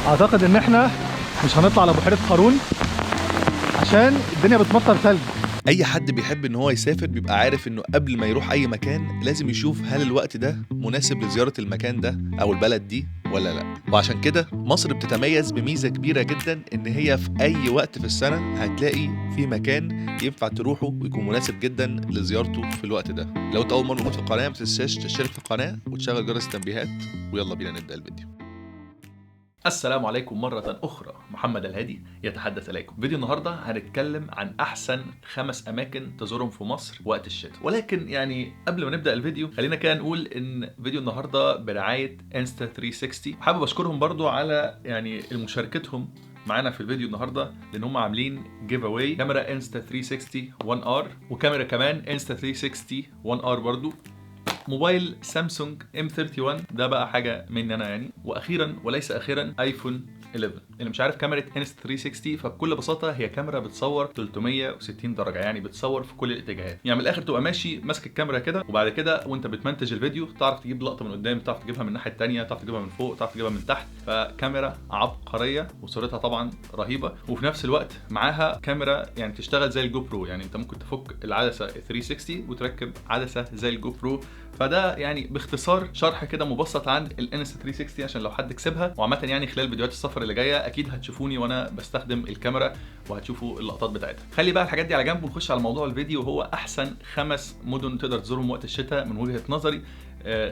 اعتقد ان احنا مش هنطلع على بحيرة قارون عشان الدنيا بتمطر ثلج. اي حد بيحب ان هو يسافر بيبقى عارف انه قبل ما يروح اي مكان لازم يشوف هل الوقت ده مناسب لزيارة المكان ده او البلد دي ولا لا. وعشان كده مصر بتتميز بميزة كبيرة جدا، ان هي في اي وقت في السنة هتلاقي في مكان ينفع تروحه ويكون مناسب جدا لزيارته في الوقت ده. لو انت اول مرة موجود في القناة ما تنساش تشترك في القناة وتشغل جرس التنبيهات، ويلا بينا نبدأ الفيديو. السلام عليكم مرة أخرى، محمد الهادي يتحدث إليكم. فيديو النهاردة هنتكلم عن أحسن 5 أماكن تزورهم في مصر وقت الشتاء. ولكن يعني قبل ما نبدأ الفيديو خلينا كده نقول إن فيديو النهاردة برعاية انستا 360. حابب أشكرهم برضو على يعني مشاركتهم معانا في الفيديو النهارده، لان هم عاملين giveaway كاميرا انستا 360 1 R، وكاميرا كمان انستا 360 1 R برضو، موبايل سامسونج M 31 ده بقى حاجة مني انا يعني، واخيرا وليس اخيرا ايفون 11. اللي مش عارف كاميرا انستا 360 فبكل بساطة هي كاميرا بتصور 360 درجه، يعني بتصور في كل الاتجاهات. يعني من الاخر تبقى ماشي ماسك الكاميرا كده، وبعد كده وانت بتمنتج الفيديو تعرف تجيب لقطة من قدام، تعرف تجيبها من الناحية الثانية، تعرف تجيبها من فوق، تعرف تجيبها من تحت. فكاميرا عبقرية وصورتها طبعا رهيبة، وفي نفس الوقت معاها كاميرا يعني تشتغل زي ال GoPro، يعني انت ممكن تفك العدسة 360 وتركب عدسة زي ال GoPro. فده يعني باختصار شرح كده مبسط عن الانستا 360 عشان لو حد كسبها. وعامة يعني خلال فيديوهات السفر اللي جاية اكيد هتشوفوني وانا بستخدم الكاميرا وهتشوفوا اللقطات بتاعتها. خلي بقى الحاجات دي على جنب ونخش على موضوع الفيديو، وهو احسن 5 مدن تقدر تزورهم وقت الشتاء من وجهه نظري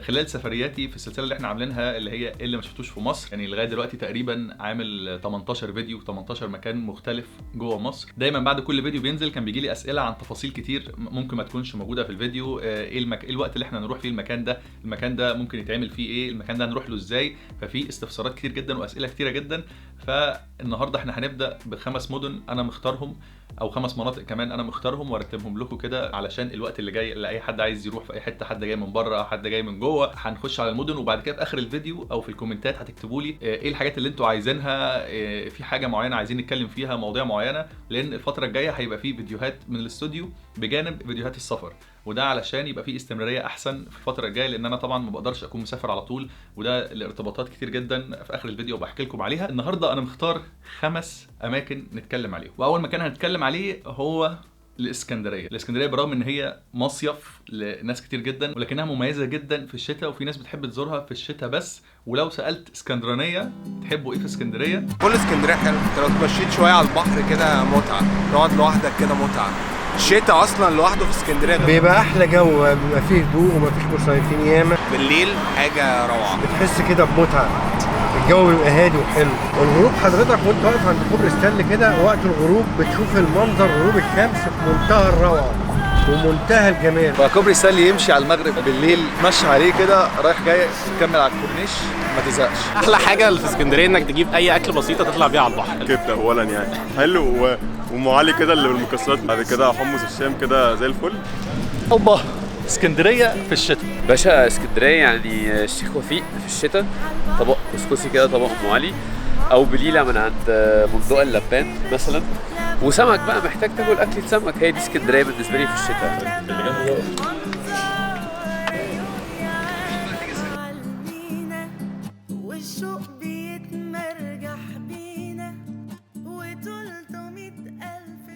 خلال سفرياتي في السلسلة اللي احنا عاملينها اللي هي اللي ما شفتوش في مصر. يعني لغاية دلوقتي تقريبا عامل 18 فيديو، 18 مكان مختلف جوه مصر. دايما بعد كل فيديو بينزل كان بيجي لي اسئلة عن تفاصيل كتير ممكن ما تكونش موجودة في الفيديو. ايه الوقت اللي احنا نروح فيه المكان ده، المكان ده ممكن يتعمل فيه ايه، المكان ده هنروح له ازاي. ففي استفسارات كتير جدا واسئلة كتيرة جدا. فالنهارده احنا هنبدا ب5 مدن انا مختارهم، او 5 مناطق كمان انا مختارهم وارتبهم لكم كده علشان الوقت اللي جاي لاي حد عايز يروح في اي حتة، حد جاي من بره، حد جاي من جوه. هنخش على المدن، وبعد كده في اخر الفيديو او في الكومنتات هتكتبوا لي ايه الحاجات اللي انتوا عايزينها، في حاجة معينة عايزين نتكلم فيها، مواضيع معينة، لان الفترة الجاية هيبقى في فيديوهات من الاستوديو بجانب فيديوهات السفر، وده علشان يبقى في استمرارية احسن في الفترة الجاية، لان انا طبعا ما بقدرش اكون مسافر على طول، وده لارتباطات كتير جدا في اخر الفيديو بحكي لكم عليها. النهارده انا مختار 5 اماكن نتكلم عليهم، واول مكان هنتكلم عليه هو الاسكندرية. الاسكندرية برغم ان هي مصيف لناس كتير جدا، ولكنها مميزة جدا في الشتاء، وفي ناس بتحب تزورها في الشتاء بس. ولو سالت اسكندرانيه تحبوا ايه في اسكندرية؟ كل اسكندرية حلو، انت لو اتمشيت شوية على البحر كده متعه، تقعد لوحدك كده متعه. الشتاء اصلا لوحده في اسكندرية بيبقى احلى جو، بيبقى فيه هدوء ومفيش مصيفين ياما، بالليل حاجة روعه، بتحس كده بمتعه، الجو بيبقى هادي وحلو. والغروب حضرتك وانت واقف عند كوبري ستانلي كده وقت الغروب بتشوف المنظر، غروب الشمس في منتهى الروعة ومنتهى الجمال. فكوبري ستانلي يمشي على المغرب بالليل، تمشي عليه كده رايح جاي، تكمل على الكورنيش ما تزهقش. احلى حاجة في اسكندرية انك تجيب اي اكل بسيطة تطلع بيها على البحر. كبده اولا يعني حلو، وام علي كده اللي بالمكسرات، بعد كده حمص الشام كده زي الفل. اوبا اسكندرية في الشتاء باشا. اسكندرية يعني الشيخ وفيق في الشتاء، طبق كسكسي كده، طبق ام علي، او بليلة من عند مندوق اللبان مثلا، وسمك بقى، محتاج تاكل اكله سمك. هي دي اسكندرية بالنسبة لي في الشتاء.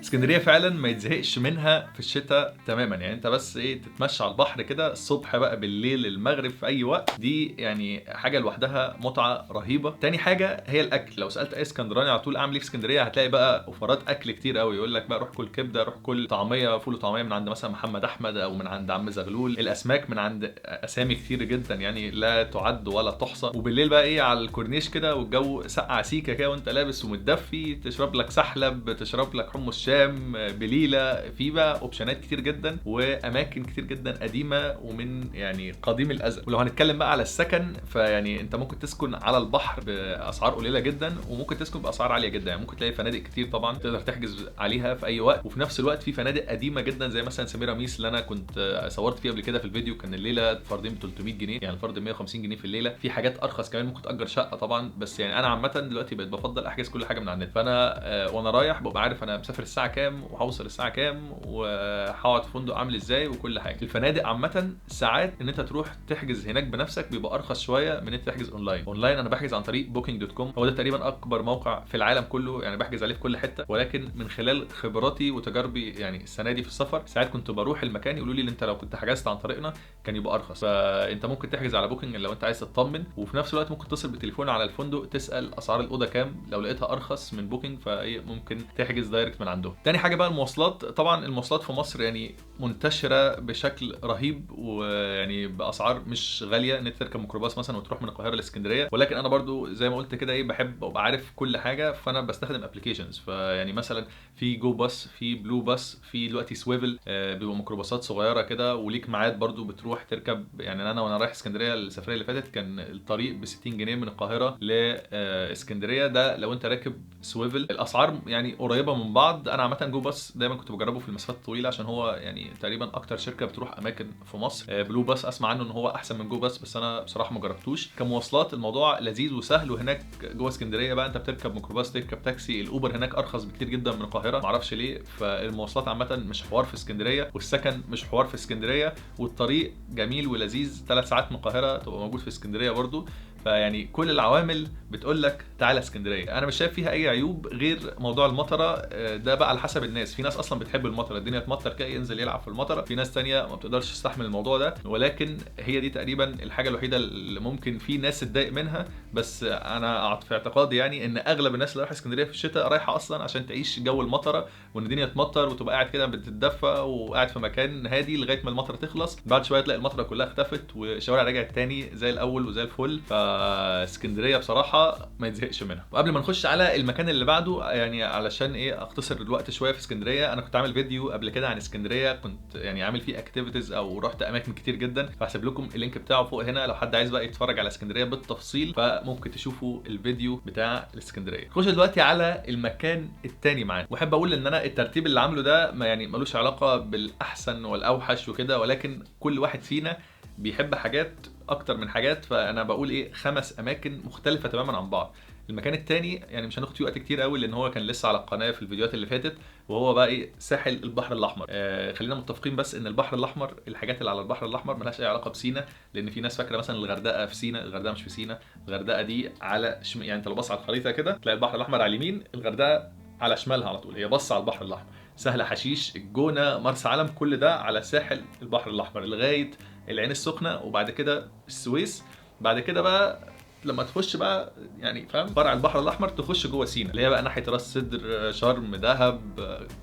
اسكندرية فعلا ما يتزهقش منها في الشتاء تماما، يعني انت بس ايه تتمشى على البحر كده الصبح بقى، بالليل، المغرب، في اي وقت، دي يعني حاجة لوحدها متعه رهيبة. تاني حاجة هي الاكل. لو سالت اي اسكندراني على طول اعمل ايه في اسكندرية، هتلاقي بقى offer ات اكل كتير قوي، يقول لك بقى روح كل كبده، روح كل طعميه، فول وطعميه من عند مثلا محمد احمد او من عند عم زغلول، الاسماك من عند اسامي كتير جدا يعني لا تعد ولا تحصى. وبالليل بقى ايه على الكورنيش كده والجو سقع سيكه كده وانت لابس ومتدفي، تشرب لك سحلب، تشرب لك حمص شام، بليلة. في بقى option ات كتير جدا واماكن كتير جدا قديمة ومن يعني قديم الازل. ولو هنتكلم بقى على السكن، فيعني انت ممكن تسكن على البحر باسعار قليله جدا، وممكن تسكن باسعار عالية جدا. يعني ممكن تلاقي فنادق كتير طبعا تقدر تحجز عليها في اي وقت، وفي نفس الوقت في فنادق قديمة جدا زي مثلا سميرة ميس اللي انا كنت صورت فيه قبل كده في الفيديو، كان الليلة فردين ب 300 جنيه، يعني الفرد 150 جنيه في الليلة. في حاجات ارخص كمان، ممكن تاجر شقه طبعا، بس يعني انا عامة دلوقتي بقيت بفضل احجز كل حاجة من على النت. فانا وانا رايح ببقى عارف انا مسافر الساعة الساعة كام وهوصل الساعة كام وهقعد في فندق عامل ازاي وكل حاجة. الفنادق عامة ساعات ان انت تروح تحجز هناك بنفسك بيبقى ارخص شوية من انت تحجز online. online انا بحجز عن طريق booking.com، هو ده تقريبا اكبر موقع في العالم كله، يعني بحجز عليه في كل حتة. ولكن من خلال خبراتي وتجاربي يعني السنة دي في السفر، ساعات كنت بروح المكان يقولوا لي ان انت لو كنت حجزت عن طريقنا كان يبقى ارخص. فانت ممكن تحجز على Booking لو انت عايز تطمن، وفي نفس الوقت ممكن تتصل بالتليفون على الفندق تسال اسعار الاوضة كام، لو لقيتها ارخص من Booking فايه ممكن تحجز direct من عندهم. تاني حاجة بقى المواصلات. طبعا المواصلات في مصر يعني منتشرة بشكل رهيب، ويعني باسعار مش غالية ان انت تركب ميكروباص مثلا وتروح من القاهرة لاسكندريه. ولكن انا برضو زي ما قلت كده ايه بحب ابقى عارف كل حاجة، فانا بستخدم applications. فيعني مثلا في Go Bus، في Blue Bus، في دلوقتي Swvl، بيبقوا ميكروباصات صغيرة كده وليك ميعاد برضو بتروح تركب. يعني انا وانا رايح اسكندرية السفرية اللي فاتت كان الطريق ب 60 جنيه من القاهرة لاسكندريه، ده لو انت راكب Swvl. الاسعار يعني قريبه من بعض. انا عامة Go Bus دايما كنت بجربه في المسافات الطويلة عشان هو يعني تقريبا اكتر شركة بتروح اماكن في مصر. Blue Bus اسمع عنه ان هو احسن من Go Bus، بس انا بصراحة ما جربتوش. كمواصلات الموضوع لذيذ وسهل، وهناك جوه اسكندرية بقى انت بتركب ميكروباص، تركب تاكسي، ال Uber هناك ارخص بكتير جدا من القاهرة، معرفش ليه. فالمواصلات عامة مش حوار في اسكندرية، والسكن مش حوار في اسكندرية، والطريق جميل ولذيذ، 3 ساعات من القاهرة تبقى موجود في اسكندرية برضو. فيعني كل العوامل بتقول لك تعالى اسكندرية. انا مش شايف فيها اي عيوب غير موضوع المطره، ده بقى على حسب الناس. في ناس اصلا بتحب المطره، الدنيا تمطر كده ينزل يلعب في المطره، في ناس تانية ما بتقدرش تستحمل الموضوع ده. ولكن هي دي تقريبا الحاجة الوحيدة اللي ممكن في ناس تتضايق منها. بس انا في اعتقادي يعني ان اغلب الناس اللي رايحة اسكندرية في الشتاء رايحة اصلا عشان تعيش جو المطره، وان الدنيا تمطر وتبقى قاعد كده بتتدفى وقاعد في مكان هادي لغاية ما المطره تخلص. بعد شوية تلاقي المطره كلها اختفت والشوارع رجعت تاني زي الاول وزي الفل. اسكندرية بصراحة ما يتزهقش منها. وقبل ما نخش على المكان اللي بعده، يعني علشان ايه اختصر الوقت شوية في اسكندرية، انا كنت عامل فيديو قبل كده عن اسكندرية، كنت يعني عامل فيه activities او رحت اماكن كتير جدا، فهسيب لكم ال link بتاعه فوق هنا لو حد عايز بقى يتفرج على اسكندرية بالتفصيل، فممكن تشوفوا الفيديو بتاع الاسكندرية. نخش دلوقتي على المكان الثاني معانا. واحب اقول ان انا الترتيب اللي عامله ده ما يعني ملوش علاقة بالاحسن والاوحش وكده، ولكن كل واحد فينا بيحب حاجات اكتر من حاجات، فانا بقول ايه 5 اماكن مختلفة تماما عن بعض. المكان الثاني يعني مش هناخد فيه وقت كتير قوي لان هو كان لسه على القناة في الفيديوهات اللي فاتت، وهو بقى ايه ساحل البحر الاحمر. خلينا متفقين بس ان البحر الاحمر، الحاجات اللي على البحر الاحمر ملهاش اي علاقة بسينا، لان في ناس فاكره مثلا الغردقه في سينا، الغردقه مش في سينا. الغردقه دي على يعني انت لو بص على الخريطة كده تلاقي البحر الاحمر على اليمين، الغردقه على شمالها على طول، هي بص على البحر الاحمر. سهل حشيش، الجونه، مرسى علم، كل ده على ساحل البحر الاحمر لغاية العين السخنة، وبعد كده السويس. بعد كده بقى لما تخش بقى يعني فاهم فرع البحر الاحمر تخش جوه سينا، اللي هي بقى ناحية راس سدر، شرم، دهب،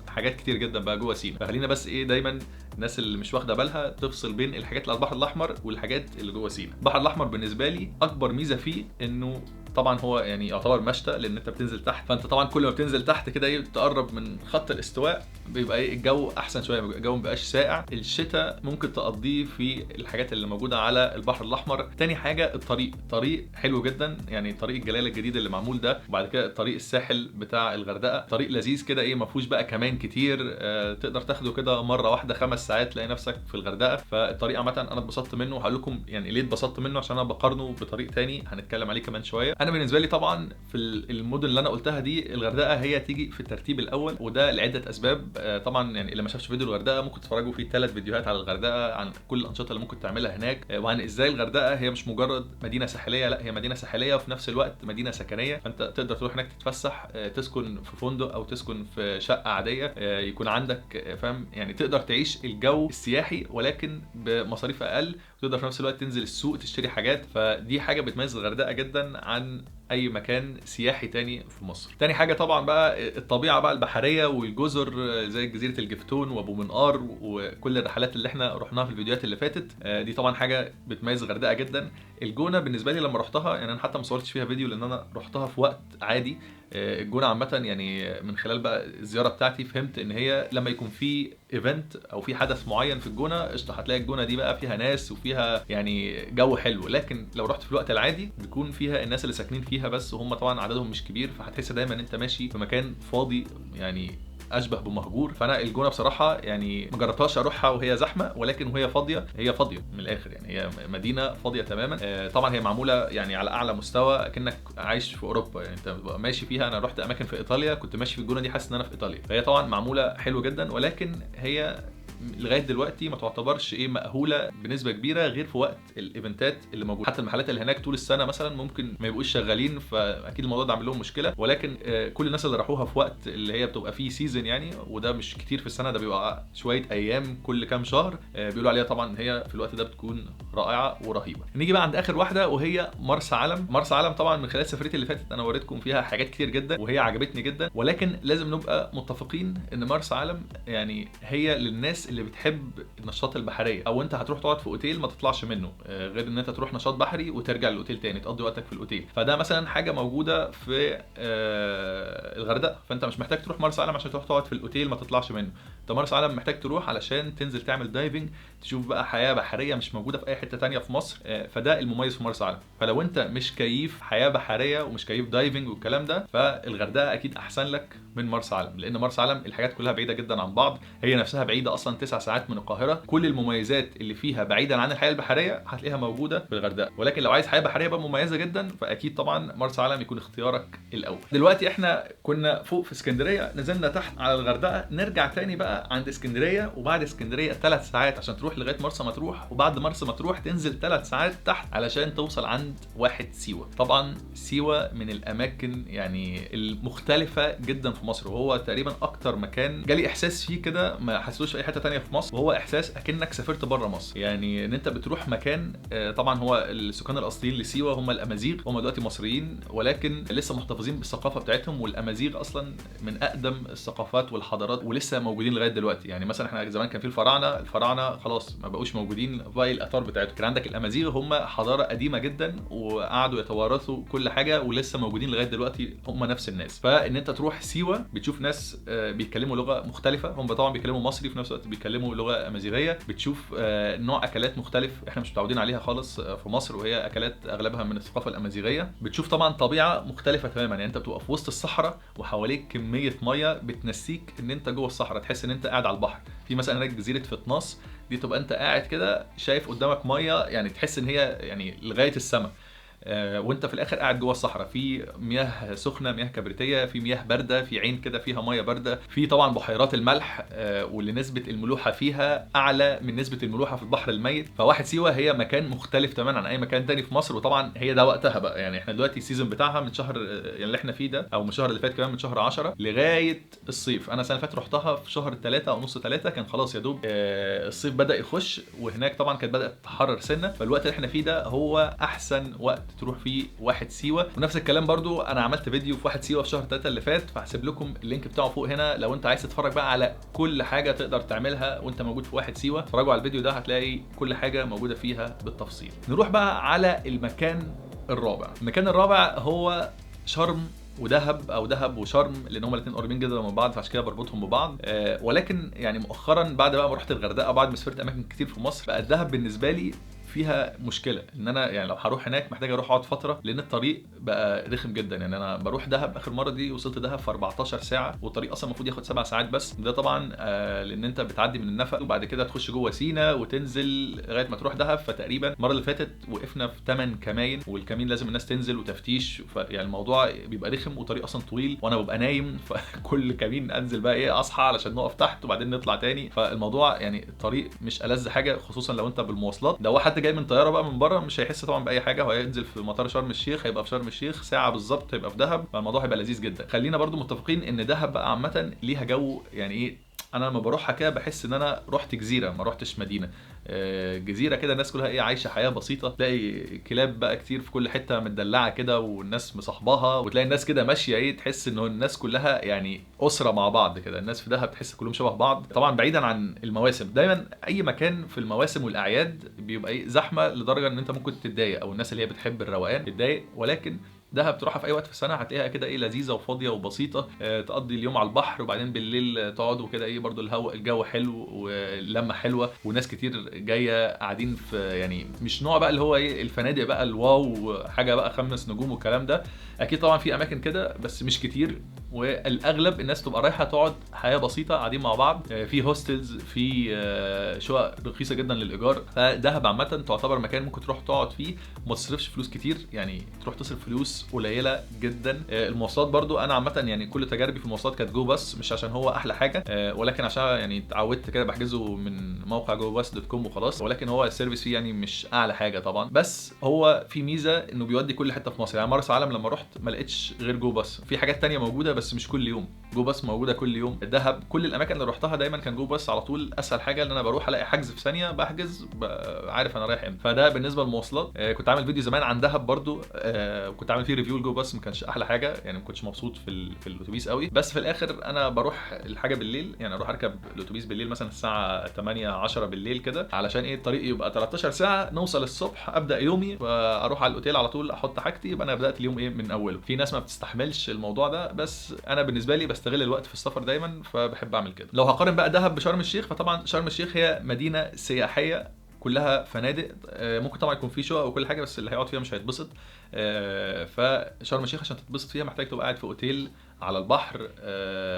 حاجات كتير جدا بقى جوه سينا. فخلينا بس ايه دايما الناس اللي مش واخده بالها تفصل بين الحاجات اللي على البحر الاحمر والحاجات اللي جوه سينا. البحر الاحمر بالنسبة لي اكبر ميزة فيه انه طبعا هو يعني يعتبر مشتى، لان انت بتنزل تحت، فانت طبعا كل ما بتنزل تحت كده ايه تقرب من خط الاستواء بيبقى ايه الجو احسن شوية، الجو ما بيبقاش ساقع. الشتاء ممكن تقضيه في الحاجات اللي موجودة على البحر الاحمر. تاني حاجة الطريق، طريق حلو جدا، يعني طريق الجلاله الجديد اللي معمول ده، وبعد كده طريق الساحل بتاع الغردقه، طريق لذيذ كده ايه ما فيهوش بقى كمان كتير، تقدر تاخده كده مرة واحدة 5 ساعات تلاقي نفسك في الغردقه. فالطريق عامة انا اتبسطت منه، وهقول لكم يعني ليه اتبسطت منه عشان انا بقارنه بطريق تاني هنتكلم عليه كمان شوية. انا بالنسبة لي طبعا في المدن اللي انا قلتها دي الغردقه هي تيجي في الترتيب الاول، وده لعدة اسباب. طبعا يعني اللي ما شافش فيديو الغردقه ممكن تتفرجوا فيه 3 فيديوهات على الغردقه، عن كل الانشطة اللي ممكن تعملها هناك، وعن ازاي الغردقه هي مش مجرد مدينة ساحليه، لا هي مدينة ساحليه وفي نفس الوقت مدينة سكنية، فانت تقدر تروح هناك تتفسح، تسكن في فندق او تسكن في شقه عادية، يكون عندك فاهم يعني تقدر تعيش الجو السياحي ولكن بمصاريف اقل، وتقدر في نفس الوقت تنزل السوق تشتري حاجات. فدي حاجة بتميز الغردقه جدا عن اي مكان سياحي تاني في مصر. تاني حاجة طبعا بقى الطبيعة بقى البحرية والجزر زي جزيرة الجفتون وابو منقار وكل الرحلات اللي احنا رحناها في الفيديوهات اللي فاتت، دي طبعا حاجة بتميز الغردقه جدا. الجونه بالنسبة لي لما رحتها، يعني انا حتى ما صورتش فيها فيديو لان انا رحتها في وقت عادي. الجونه عامة يعني من خلال بقى الزيارة بتاعتي فهمت ان هي لما يكون في event او في حدث معين في الجونه قشطه هتلاقي الجونه دي بقى فيها ناس وفيها يعني جو حلو، لكن لو رحت في الوقت العادي بيكون فيها الناس اللي ساكنين فيها بس، وهم طبعا عددهم مش كبير، فهتحس دايما ان انت ماشي في مكان فاضي يعني اشبه بمهجور. فانا الجونه بصراحة يعني ما جربتهاش اروحها وهي زحمة، ولكن وهي فاضية هي فاضية من الاخر، يعني هي مدينة فاضية تماما. طبعا هي معمولة يعني على اعلى مستوى، كأنك عايش في اوروبا يعني، انت بتبقى ماشي فيها. انا رحت اماكن في ايطاليا كنت ماشي في الجونه دي حاسس ان انا في ايطاليا. فهي طبعا معمولة حلو جدا، ولكن هي لغاية دلوقتي ما تعتبرش ايه مأهوله بنسبة كبيرة غير في وقت ال event ات اللي موجودة. حتى المحلات اللي هناك طول السنة مثلا ممكن ما يبقوش شغالين، فاكيد الموضوع ده عامل لهم مشكلة. ولكن كل الناس اللي راحوها في وقت اللي هي بتبقى فيه season يعني، وده مش كتير في السنة، ده بيبقى شوية ايام كل كام شهر، بيقولوا عليها طبعا ان هي في الوقت ده بتكون رائعة ورهيبه. نيجي بقى عند اخر واحدة وهي مرسى علم. مرسى علم طبعا من خلال سفريتي اللي فاتت انا وريتكم فيها حاجات كتير جدا وهي عجبتني جدا، ولكن لازم نبقى متفقين ان مرسى علم يعني هي للناس اللي بتحب النشاط البحرية، او انت هتروح تقعد في اوتيل ما تطلعش منه، غير ان انت تروح نشاط بحري وترجع للاوتيل تاني تقضي وقتك في الاوتيل. فده مثلا حاجة موجودة في الغردقه، فانت مش محتاج تروح مرسى علم عشان تروح تقعد في الاوتيل ما تطلعش منه. انت مرسى علم محتاج تروح علشان تنزل تعمل diving، تشوف بقى حياة بحرية مش موجودة في اي حتة تانية في مصر. فده المميز في مرسى علم. فلو انت مش كيف حياة بحرية ومش كيف diving والكلام ده، فالغردقه اكيد احسن لك من مرسى علم، لان مرسى علم الحاجات كلها بعيدة جدا عن بعض، هي نفسها بعيدة اصلا 9 ساعات من القاهرة. كل المميزات اللي فيها بعيدا عن الحياة البحرية هتلاقيها موجودة في الغردقه، ولكن لو عايز حياة بحرية بقى مميزة جدا فاكيد طبعا مرسى علم يكون اختيارك الاول. دلوقتي احنا كنا فوق في اسكندرية، نزلنا تحت على الغردقه، نرجع تاني بقى عند اسكندرية، وبعد اسكندرية 3 ساعات عشان تروح لغاية مرسى مطروح، وبعد مرسى مطروح تنزل 3 ساعات تحت علشان توصل عند واحة سيوه. طبعا سيوه من الاماكن يعني المختلفة جدا في مصر، وهو تقريبا اكتر مكان جالي احساس فيه كده ما حسيتوش في اي حتة تانية في مصر، وهو احساس اكنك سافرت بره مصر. يعني ان انت بتروح مكان، طبعا هو السكان الاصليين لسيوه هم الامازيغ، هم دلوقتي مصريين ولكن لسه محتفظين بالثقافة بتاعتهم، والامازيغ اصلا من اقدم الثقافات والحضارات ولسه موجودين لغاية دلوقتي. يعني مثلا احنا زمان كان في الفراعنة، الفراعنة خلاص ما بقوش موجودين، باقي الاثار بتاعتهم. كان عندك الامازيغ هم حضارة قديمة جدا وقعدوا يتوارثوا كل حاجة ولسه موجودين لغاية دلوقتي، هم نفس الناس. فان انت تروح سيوه بتشوف ناس بيتكلموا لغة مختلفة، هم طبعا بيتكلموا مصري في نفس الوقت بيتكلموا لغة امازيغيه، بتشوف نوع اكلات مختلف احنا مش متعودين عليها خالص في مصر، وهي اكلات اغلبها من الثقافة الامازيغية. بتشوف طبعا طبيعة مختلفة تماما، يعني انت بتبقى في وسط الصحراء وحواليك كمية مية بتنسيك ان انت جوه الصحراء، تحس ان انت قاعد على البحر. في مثلا هناك جزيرة فتناس دي تبقى انت قاعد كده شايف قدامك مية، يعني تحس ان هي يعني لغاية السماء، وانت في الاخر قاعد جوه الصحراء. في مياه سخنة، مياه كبريتيه، في مياه باردة، في عين كده فيها مية باردة، في طبعا بحيرات الملح واللي نسبه الملوحه فيها اعلى من نسبه الملوحه في البحر الميت. فواحة سيوه هي مكان مختلف تماما عن اي مكان تاني في مصر، وطبعا هي ده وقتها بقى، يعني احنا دلوقتي ال season بتاعها من شهر يعني اللي احنا فيه ده، او من الشهر اللي فات كمان من شهر 10 لغاية الصيف. انا السنة اللي فاتت رحتها في شهر 3 او نص 3، كان خلاص يا دوب الصيف بدا يخش، وهناك طبعا كانت بدات تحرر سنة. فالوقت اللي احنا فيه ده هو احسن وقت تروح فيه واحة سيوه. ونفس الكلام برضو انا عملت فيديو في واحة سيوه في شهر 3 اللي فات، فهسيب لكم ال link بتاعه فوق هنا لو انت عايز تتفرج بقى على كل حاجة تقدر تعملها وانت موجود في واحة سيوه. اتفرجوا على الفيديو ده هتلاقي كل حاجة موجودة فيها بالتفصيل. نروح بقى على المكان الرابع. المكان الرابع هو شرم ودهب، او دهب وشرم، لان هما الاثنين قريبين جدا من بعض فعشان كده بربطهم ببعض. ولكن يعني مؤخرا بعد بقى ما رحت الغردقه، بعد ما سافرت اماكن كتير في مصر، بقى الدهب بالنسبة لي فيها مشكلة، ان انا يعني لو هروح هناك محتاج اروح اقعد فترة، لان الطريق بقى رخم جدا. يعني انا بروح دهب اخر مرة دي وصلت دهب في 14 ساعة، والطريق اصلا المفروض ياخد 7 ساعات بس. ده طبعا لان انت بتعدي من النفق وبعد كده تخش جوه سينا وتنزل لغاية ما تروح دهب. فتقريبا المرة اللي فاتت وقفنا في 8 كماين، والكمين لازم الناس تنزل وتفتيش، فيعني الموضوع بيبقى رخم وطريق اصلا طويل وانا ببقى نايم، فكل كمين انزل بقى ايه اصحى علشان نقف تحت وبعدين نطلع تاني. فالموضوع يعني الطريق مش ألذ حاجة، خصوصا لو انت بالمواصلات. ده حد جاي من طيارة بقى من بره مش هيحس طبعا باي حاجة، وهينزل في مطار شرم الشيخ، هيبقى في شرم الشيخ ساعة بالظبط هيبقى في دهب، فالموضوع هيبقى لذيذ جدا. خلينا برضو متفقين ان دهب بقى عامة ليها جو، يعني ايه، انا لما بروحها كده بحس ان انا رحت جزيرة ما رحتش مدينة. جزيرة كده الناس كلها ايه عايشه حياة بسيطة، تلاقي كلاب بقى كتير في كل حتة متدلعه كده والناس مصاحباها، وتلاقي الناس كده ماشية ايه، تحس ان الناس كلها يعني اسره مع بعض كده. الناس في دهب تحس كلهم شبه بعض. طبعا بعيدا عن المواسم، دايما اي مكان في المواسم والاعياد بيبقى ايه زحمة لدرجة ان انت ممكن تتضايق، او الناس اللي هي بتحب الروقان تتضايق، ولكن دهب تروحها في اي وقت في السنة هتلاقيها كده ايه لذيذة وفاضيه وبسيطة. تقضي اليوم على البحر وبعدين بالليل تقعد وكده ايه، برضو الهواء الجو حلو واللمه حلوة وناس كتير جاية قاعدين في، يعني مش نوع بقى اللي هو ايه الفنادق بقى ال wow حاجة بقى 5 نجوم والكلام ده، اكيد طبعا في اماكن كده بس مش كتير. والاغلب الناس تبقى رايحة تقعد حياة بسيطة، قاعدين مع بعض، في hostels، في شقق رخيصة جدا للايجار. فدهب عامة تعتبر مكان ممكن تروح تقعد فيه وما تصرفش فلوس كتير، يعني تروح تصرف فلوس قليله جدا. المواصلات برضو انا عامة يعني كل تجاربي في المواصلات كانت Go Bus، مش عشان هو احلى حاجة، ولكن عشان يعني اتعودت كده بحجزه من موقع Go Bus dot com وخلاص. ولكن هو ال service فيه يعني مش اعلى حاجة طبعا، بس هو في ميزة انه بيودي كل حتة في مصر. يعني مرسى علم لما رحت ما لقيتش غير Go Bus، في حاجات تانية موجودة بس مش كل يوم، Go Bus موجودة كل يوم. دهب كل الاماكن اللي رحتها دايما كان Go Bus على طول، اسهل حاجة ان انا بروح الاقي حجز في ثانية، بحجز عارف انا رايح امتى. فده بالنسبة للمواصلات. كنت عامل فيديو زمان عن دهب برضو، كنت عامل فيه review ل Go Bus، ما كانش احلى حاجة يعني، ما كنتش مبسوط في الاتوبيس قوي. بس في الاخر انا بروح الحاجة بالليل، يعني اروح اركب الاتوبيس بالليل مثلا الساعة 8 10 بالليل كده، علشان ايه الطريق يبقى 13 ساعة، نوصل الصبح ابدا يومي واروح على الاوتيل على طول احط حاجتي، يبقى انا بدات اليوم ايه من اوله. في ناس ما بتستحملش الموضوع ده، بس انا بالنسبة لي بستغل الوقت في السفر دايما، فبحب اعمل كده. لو هقارن بقى دهب بشرم الشيخ، فطبعا شرم الشيخ هي مدينة سياحية كلها فنادق، ممكن طبعا يكون في شقق وكل حاجة، بس اللي هيقعد فيها مش هيتبسط. فشرم الشيخ عشان تتبسط فيها محتاج تبقى قاعد في اوتيل على البحر،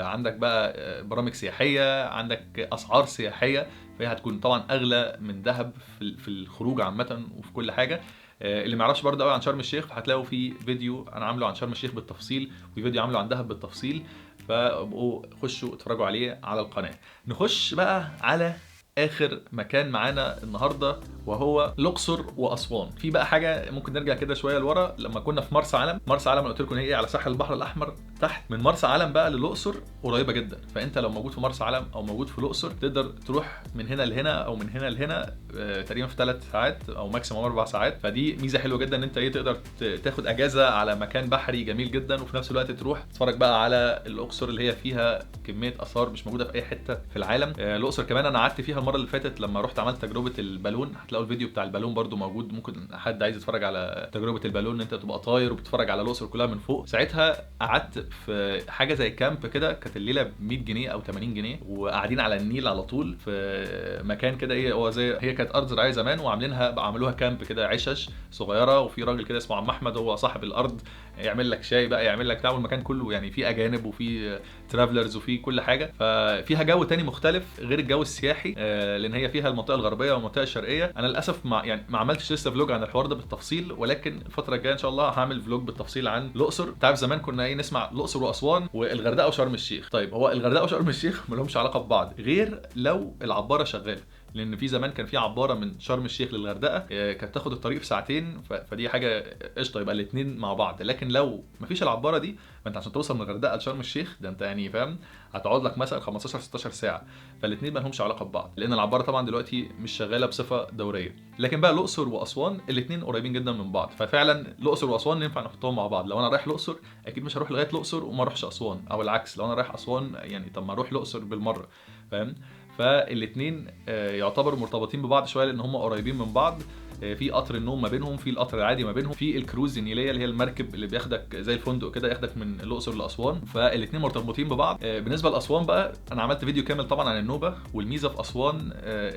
عندك بقى برامج سياحية، عندك اسعار سياحية، فهي هتكون طبعا اغلى من دهب في الخروج عامة وفي كل حاجة. اللي ما يعرفش برضه قوي عن شرم الشيخ فهتلاقوا في فيديو انا عامله عن شرم الشيخ بالتفصيل، وفيديو عامله عن دهب بالتفصيل، فابقوا خشوا اتفرجوا عليه على القناة. نخش بقى على اخر مكان معانا النهارده، وهو الاقصر واسوان. في بقى حاجة ممكن نرجع كده شوية لورا، لما كنا في مرسى علم. مرسى علم قلت لكم هي على ساحل البحر الاحمر تحت. من مرسى علم بقى للاقصر قريبه جدا، فانت لو موجود في مرسى علم او موجود في الاقصر تقدر تروح من هنا لهنا او من هنا لهنا تقريبا في 3 ساعات او maximum 4 ساعات. فدي ميزة حلوة جدا ان انت ايه تقدر تاخد اجازه على مكان بحري جميل جدا، وفي نفس الوقت تروح تتفرج بقى على الاقصر اللي هي فيها كمية اثار مش موجودة في اي حتة في العالم. الاقصر كمان انا قعدت فيها المرة اللي فاتت لما رحت عملت تجربه البالون، هتلاقوا الفيديو بتاع البالون برده موجود، ممكن حد عايز يتفرج على تجربه البالون ان انت تبقى طاير وبتتفرج على الاقصر كلها من فوق. ساعتها قعدت في حاجة زي camp كده، كانت الليلة ب 100 جنيه او 80 جنيه، وقاعدين على النيل على طول في مكان كده ايه هو زي هي كانت ارض زراعية زمان وعاملينها عملوها camp كده، عشش صغيرة، وفي راجل كده اسمه عم احمد هو صاحب الارض، يعمل لك شاي بقى، يعمل لك تعمل المكان كله يعني في اجانب وفي travelers وفي كل حاجة. ففيها جو تاني مختلف غير الجو السياحي، لان هي فيها المنطقة الغربية والمنطقة الشرقية. انا للاسف ما عملتش لسه vlog عن الحوار ده بالتفصيل، ولكن الفترة الجاية ان شاء الله هعمل vlog بالتفصيل عن الاقصر. انت عارف زمان كنا ايه نسمع الاقصر واسوان والغردقه وشرم الشيخ. طيب هو الغردقه وشرم الشيخ ما لهمش علاقة ببعض غير لو العبارة شغالة، لان في زمان كان في عبارة من شرم الشيخ للغردقه كانت تاخد الطريق في ساعتين، فدي حاجة قشطه يبقى الاثنين مع بعض. لكن لو مفيش العبارة دي، ما انت عشان توصل من الغردقه لشرم الشيخ ده انت يعني فاهم هتقعد لك مثلا 15 16 ساعة، فالاثنين ما لهمش علاقة ببعض، لان العبارة طبعا دلوقتي مش شغالة بصفة دورية. لكن بقى الاقصر واسوان الاثنين قريبين جدا من بعض، ففعلا الاقصر واسوان ينفع نحطهم مع بعض. لو انا رايح الاقصر اكيد مش هروح لغاية الاقصر وما اروحش اسوان، او العكس لو انا رايح اسوان يعني طب ما اروح الاقصر بالمرة، فاهم؟ فالاثنين يعتبروا مرتبطين ببعض شوية لان هم قريبين من بعض. في قطر النوم ما بينهم، في القطر العادي ما بينهم، في الكروز النيليه اللي هي المركب اللي بياخدك زي الفندق كده ياخدك من الاقصر لاسوان، فالاثنين مرتبطين ببعض. بالنسبة لاسوان بقى انا عملت فيديو كامل طبعا عن النوبة، والميزة في اسوان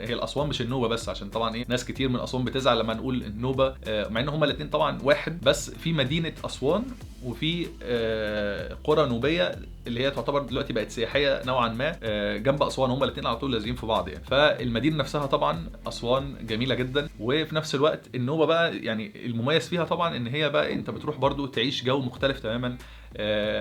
هي الاسوان مش النوبة بس، عشان طبعا ايه ناس كتير من اسوان بتزعل لما نقول النوبة، مع ان هما الاثنين طبعا واحد، بس في مدينة اسوان وفي قرى نوبيه اللي هي تعتبر دلوقتي بقت سياحية نوعا ما جنب اسوان، هما الاثنين على طول لازقين في بعض يعني. فالمدينه نفسها طبعا اسوان جميلة جدا، وفي نفس الوقت النوبة بقى يعني المميز فيها طبعا ان هي بقى انت بتروح برضو تعيش جو مختلف تماما،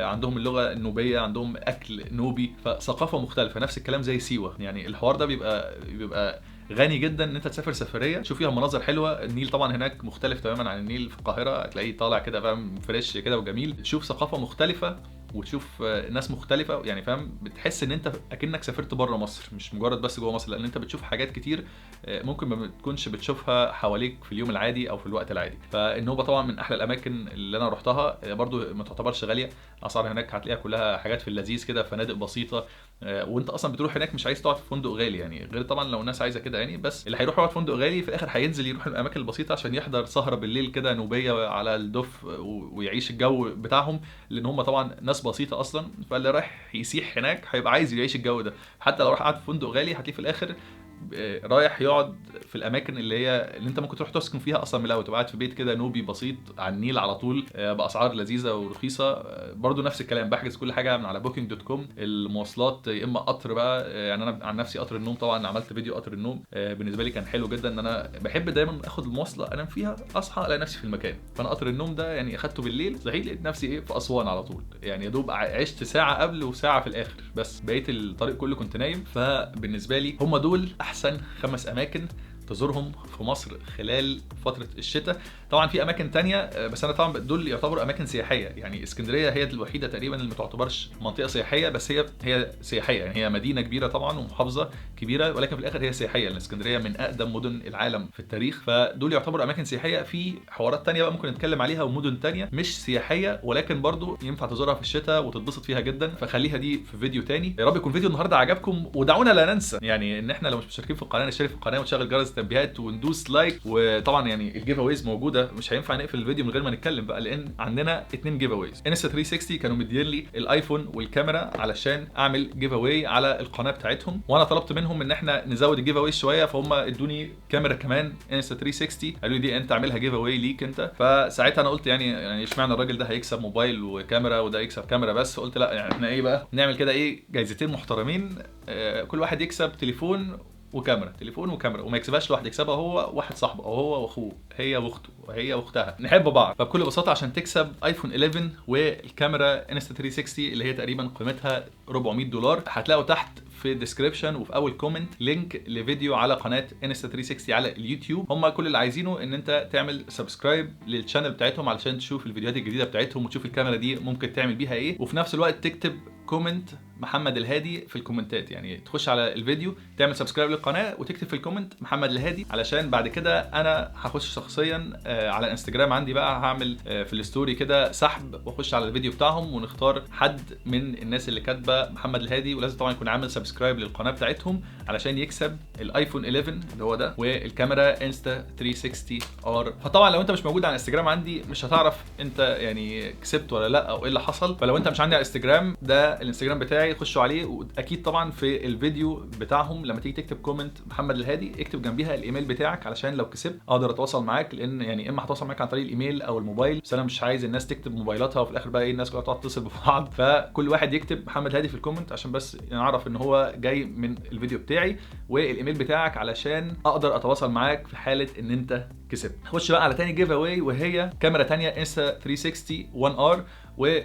عندهم اللغة النوبيه، عندهم اكل نوبي، فثقافه مختلفة. نفس الكلام زي سيوه، يعني الحوار ده بيبقى غني جدا ان انت تسافر سفرية تشوف فيها مناظر حلوة. النيل طبعا هناك مختلف تماما عن النيل في القاهرة، هتلاقيه طالع كده فاهم fresh كده وجميل، تشوف ثقافة مختلفة وتشوف ناس مختلفة، يعني فاهم بتحس ان انت اكنك سافرت بره مصر مش مجرد بس جوه مصر، لان انت بتشوف حاجات كتير ممكن ما تكونش بتشوفها حواليك في اليوم العادي او في الوقت العادي. فالنوبه طبعا من احلى الاماكن اللي انا رحتها، برضو ما تعتبرش غالية، الاسعار هناك هتلاقيها كلها حاجات في اللذيذ كده، فنادق بسيطة، وانت اصلا بتروح هناك مش عايز تقعد في فندق غالي يعني، غير طبعا لو الناس عايزه كده يعني، بس اللي هيروح يقعد في فندق غالي في الاخر هينزل يروح الاماكن البسيطة عشان يحضر سهره بالليل كده نوبيه على الدف ويعيش الجو بتاعهم، لان هم طبعا ناس بسيطة اصلا، فاللي رايح يسيح هناك هيبقى عايز يعيش الجو ده، حتى لو راح قعد في فندق غالي هتلاقيه في الاخر رايح يقعد في الاماكن اللي هي اللي انت ممكن تروح تسكن فيها اصلا من الاول، تبقى قاعد في بيت كده نوبي بسيط على النيل على طول باسعار لذيذة ورخيصه. برضو نفس الكلام، بحجز كل حاجة من على booking.com. المواصلات يا اما قطر بقى، يعني انا عن نفسي قطر النوم، طبعا عملت فيديو قطر النوم، بالنسبة لي كان حلو جدا ان انا بحب دايما اخد المواصلة انام فيها، اصحى الاقي نفسي في المكان. فانا قطر النوم ده يعني اخدته بالليل، صحيت لقيت نفسي ايه في اسوان على طول، يعني يا دوب عشت ساعة قبل وساعة في الاخر، بس بقيت الطريق كله كنت نايم. فبالنسبه لي هم دول احسن 5 اماكن تزورهم في مصر خلال فترة الشتاء. طبعا في اماكن تانية، بس انا طبعا دول يعتبروا اماكن سياحية، يعني اسكندرية هي الوحيدة تقريبا اللي ما تعتبرش منطقة سياحية، بس هي سياحية، يعني هي مدينة كبيرة طبعا ومحافظة كبيرة، ولكن في الاخر هي سياحية لان اسكندرية من اقدم مدن العالم في التاريخ، فدول يعتبروا اماكن سياحية. في حوارات تانية بقى ممكن نتكلم عليها ومدن تانية مش سياحية، ولكن برضو ينفع تزورها في الشتاء وتتبسط فيها جدا، فخليها دي في فيديو تاني. يا رب يكون فيديو النهارده عجبكم، ودعونا لا ننسى يعني ان احنا لو مش مشتركين في القناة نشترك في القناة وتشغل جرس التنبيهات وندوس like. وطبعا يعني ال giveaways موجودة، مش هينفع نقفل الفيديو من غير ما نتكلم بقى، لان عندنا 2 giveaways. Insta 360 كانوا مدين لي ال iPhone والكاميرا علشان اعمل giveaway على القناة بتاعتهم، وانا طلبت منهم ان احنا نزود ال giveaway شوية، فهم ادوني كاميرا كمان Insta 360، قالوا لي دي انت اعملها giveaway ليك انت. فساعتها انا قلت يعني اشمعنى الراجل ده هيكسب موبايل وكاميرا وده يكسب كاميرا بس، قلت لا يعني احنا ايه بقى نعمل كده، ايه جايزتين محترمين، كل واحد يكسب تليفون وكاميرا، تليفون وكاميرا، وما يكسبهاش لوحده، يكسبها هو واحد صاحبه، او هو واخوه، هي واخته، وهي واختها، نحب بعض. فبكل بساطة عشان تكسب iPhone 11 والكاميرا Insta 360 اللي هي تقريبا قيمتها $400، هتلاقوا تحت في ال description وفي اول comment link لفيديو على قناة Insta 360 على اليوتيوب. هم كل اللي عايزينه ان انت تعمل subscribe لل channel بتاعتهم علشان تشوف الفيديوهات الجديدة بتاعتهم وتشوف الكاميرا دي ممكن تعمل بيها ايه، وفي نفس الوقت تكتب comment محمد الهادي في الكومنتات، يعني تخش على الفيديو تعمل subscribe للقناة وتكتب في ال comment محمد الهادي، علشان بعد كده انا هخش شخصيا على انستجرام عندي بقى، هعمل في ال story كده سحب واخش على الفيديو بتاعهم ونختار حد من الناس اللي كاتبه محمد الهادي، ولازم طبعا يكون عامل subscribe للقناة بتاعتهم علشان يكسب ال iPhone 11 اللي هو ده والكاميرا Insta 360 R. فطبعا لو انت مش موجود على انستجرام عندي مش هتعرف انت يعني كسبت ولا لا او ايه اللي حصل، فلو انت مش عندي على انستجرام ده الانستجرام بتاعي خشوا عليه، واكيد طبعا في الفيديو بتاعهم لما تيجي تكتب comment محمد الهادي اكتب جنبيها الايميل بتاعك علشان لو كسبت اقدر اتواصل معاك، لان يعني اما هتواصل معاك عن طريق الايميل او الموبايل، بس انا مش عايز الناس تكتب موبايلاتها وفي الاخر بقى ايه الناس كلها تقعد تتصل ببعض، فكل واحد يكتب محمد الهادي في ال comment عشان بس نعرف ان هو جاي من الفيديو بتاعي، والايميل بتاعك علشان اقدر اتواصل معاك في حاله ان انت كسبت. خش بقى على تاني giveaway وهي كاميرا تانية Insta 360 1 R و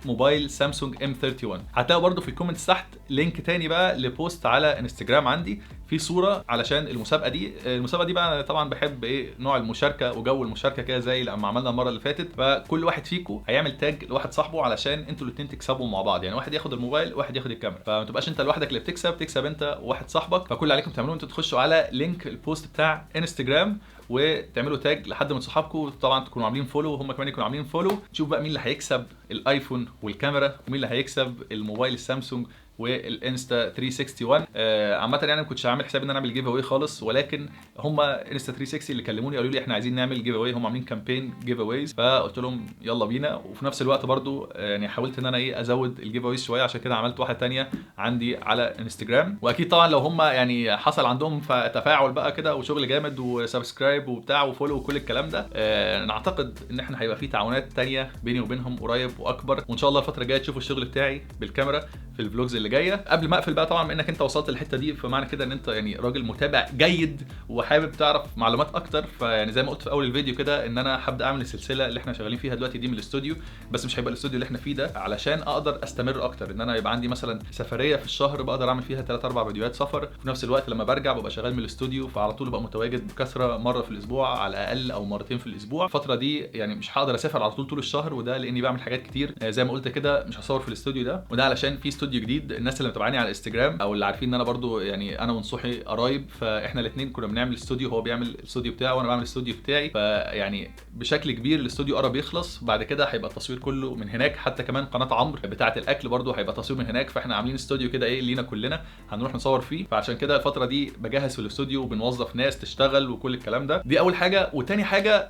موبايل سامسونج M31. هتلاقوا برده في ال comments تحت link تاني بقى ل post على انستجرام عندي في صوره علشان المسابقة دي. المسابقة دي بقى انا طبعا بحب ايه نوع المشاركة وجو المشاركة كده زي لما عملنا المرة اللي فاتت، فكل واحد فيكم هيعمل tag لواحد صاحبه علشان انتوا الاثنين تكسبوا مع بعض، يعني واحد ياخد الموبايل وواحد ياخد الكاميرا، فما تبقاش انت لوحدك اللي بتكسب، تكسب انت وواحد صاحبك. فكل اللي عليكم تعملوه انتوا تخشوا على link ال post بتاع انستجرام وتعملوا tag لحد من صحابكم، طبعا تكونوا عاملين follow وهم كمان يكونوا عاملين follow. تشوف بقى مين اللي هيكسب ال iPhone والكاميرا ومين اللي هيكسب الموبايل السامسونج وال Insta 361. عامة يعني ما كنتش عامل حساب ان انا اعمل giveaway خالص، ولكن هم Insta 360 اللي كلموني قالوا لي احنا عايزين نعمل giveaway، هم عاملين campaign giveaways، فقلت لهم يلا بينا. وفي نفس الوقت برضو يعني حاولت ان انا ايه ازود ال giveaways شوية، عشان كده عملت واحدة ثانية عندي على انستجرام. واكيد طبعا لو هم يعني حصل عندهم تفاعل بقى كده وشغل جامد و subscribe وبتاع و follow وكل الكلام ده، نعتقد ان احنا هيبقى في تعاونات ثانية بيني وبينهم قريب واكبر، وان شاء الله الفترة الجاية تشوفوا الشغل بتاعي بالكاميرا في ال vlogs اللي جاية. قبل ما اقفل بقى طبعا بما انك انت وصلت للحتة دي فمعنى كده ان انت يعني راجل متابع جيد وحابب تعرف معلومات اكتر، فيعني زي ما قلت في اول الفيديو كده ان انا هبدا اعمل السلسلة اللي احنا شغالين فيها دلوقتي دي من الاستوديو، بس مش هيبقى الاستوديو اللي احنا فيه ده، علشان اقدر استمر اكتر، ان انا يبقى عندي مثلا سفرية في الشهر بقدر اعمل فيها 3 4 فيديوهات سفر، في نفس الوقت لما برجع ببقى شغال من الاستوديو، فعلى طول ببقى متواجد بكثرة مرة في الاسبوع على الاقل او مرتين في الاسبوع. الفترة دي يعني مش هقدر اسافر على طول طول الشهر، وده لاني بعمل حاجات كتير زي ما قلت كده، مش هصور في الاستوديو ده، وده علشان في استوديو جديد. الناس اللي متابعاني على الانستجرام او اللي عارفين ان انا برضو يعني انا ونصوحي قرايب، فاحنا الاثنين كنا بنعمل استوديو، هو بيعمل الاستوديو بتاعه وانا بعمل الاستوديو بتاعي، فيعني بشكل كبير الاستوديو قرب يخلص، بعد كده هيبقى التصوير كله من هناك، حتى كمان قناة عمرو بتاعه الاكل برضو هيبقى تصوير من هناك، فاحنا عاملين استوديو كده ايه لينا كلنا هنروح نصور فيه. فعشان كده الفترة دي بجهز في الاستوديو وبنوظف ناس تشتغل وكل الكلام ده. دي اول حاجة. وتاني حاجة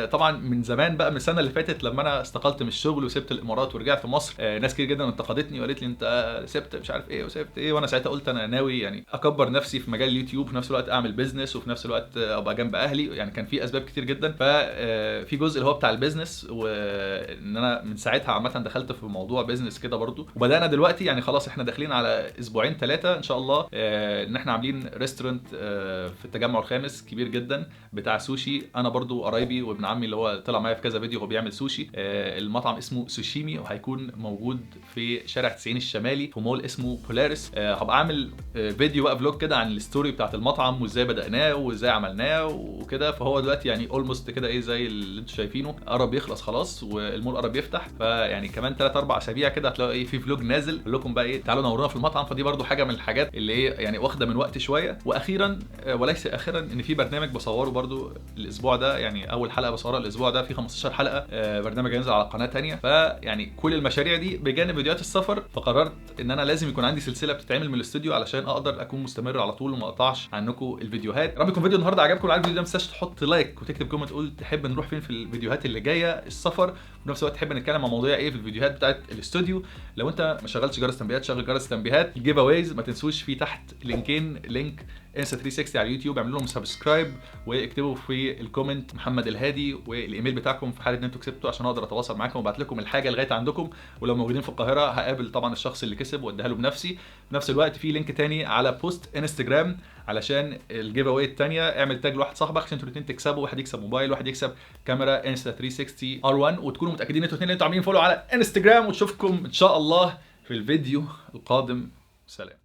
طبعا من زمان بقى، من السنة اللي فاتت لما انا استقلت من الشغل وسبت الامارات ورجعت مصر، ناس كتير جدا انتقدتني وقالت لي انت انت سبت مش عارف ايه وسبت ايه، وانا ساعتها قلت انا ناوي يعني اكبر نفسي في مجال اليوتيوب، في نفس الوقت اعمل business، وفي نفس الوقت ابقى جنب اهلي، يعني كان في اسباب كتير جدا. ففي جزء اللي هو بتاع ال business، وان انا من ساعتها عامة دخلت في موضوع business كده برضو، وبدانا دلوقتي يعني خلاص احنا داخلين على اسبوعين 3 ان شاء الله، ان احنا عاملين restaurant في التجمع الخامس كبير جدا بتاع سوشي. انا برضو قرايبي وابن عمي اللي هو طلع معايا في كذا فيديو هو بيعمل سوشي. المطعم اسمه سوشيمي، وهيكون موجود في شارع 90 الشمالي في مول اسمه بولاريس. هبقى اعمل فيديو بقى vlog كده عن ال story بتاعت المطعم وازاي بدأناه وازاي عملناه وكده. فهو دلوقتي يعني almost كده ايه زي اللي انتم شايفينه قرب يخلص خلاص، والمول قرب يفتح، فيعني كمان 3 4 اسابيع كده هتلاقوا ايه في vlog نازل اقول لكم بقى ايه تعالوا نورونا في المطعم. فدي برضو حاجة من الحاجات اللي ايه يعني واخده من وقت شوية. واخيرا وليس اخرا ان في برنامج بصورة برضو الاسبوع ده، يعني اول حلقة بصورها الاسبوع ده في 15 حلقة، برنامج هينزل على قناة ثانية. فيعني كل المشاريع دي بجانب فيديوهات السفر، فقررت ان انا لازم يكون عندي سلسلة بتتعمل من الاستوديو علشان اقدر اكون مستمر على طول وما اقطعش عنكم الفيديوهات. رب يكون فيديو النهارده عجبكم. لو عجبك الفيديو ده ما تنساش تحط like وتكتب comment تقول تحب نروح فين في الفيديوهات اللي جاية السفر، وفي نفس الوقت تحب نتكلم عن مواضيع ايه في الفيديوهات بتاعت الاستوديو. لو انت ما شغلتش جرس تنبيهات شغل جرس تنبيهات. ال giveaways ما تنسوش في تحت لينكين، link انستا 360 على اليوتيوب، اعملوا لهم subscribe واكتبوا في ال comment محمد الهادي والايميل بتاعكم في حاله ان انتوا كسبتوا عشان اقدر اتواصل معاكم وابعت لكم الحاجة لغاية عندكم. ولو موجودين في القاهرة هقابل طبعا الشخص اللي كسب واديها له بنفسي. في نفس الوقت في link تاني على post انستجرام علشان ال giveaway الثانية، اعمل tag لواحد صاحبك عشان انتوا الاثنين تكسبوا، واحد يكسب موبايل واحد يكسب كاميرا انستا 360 R1، وتكونوا متاكدين انتوا الاثنين اللي انتوا عاملين follow على انستجرام. وتشوفكم ان شاء الله في الفيديو القادم. سلام.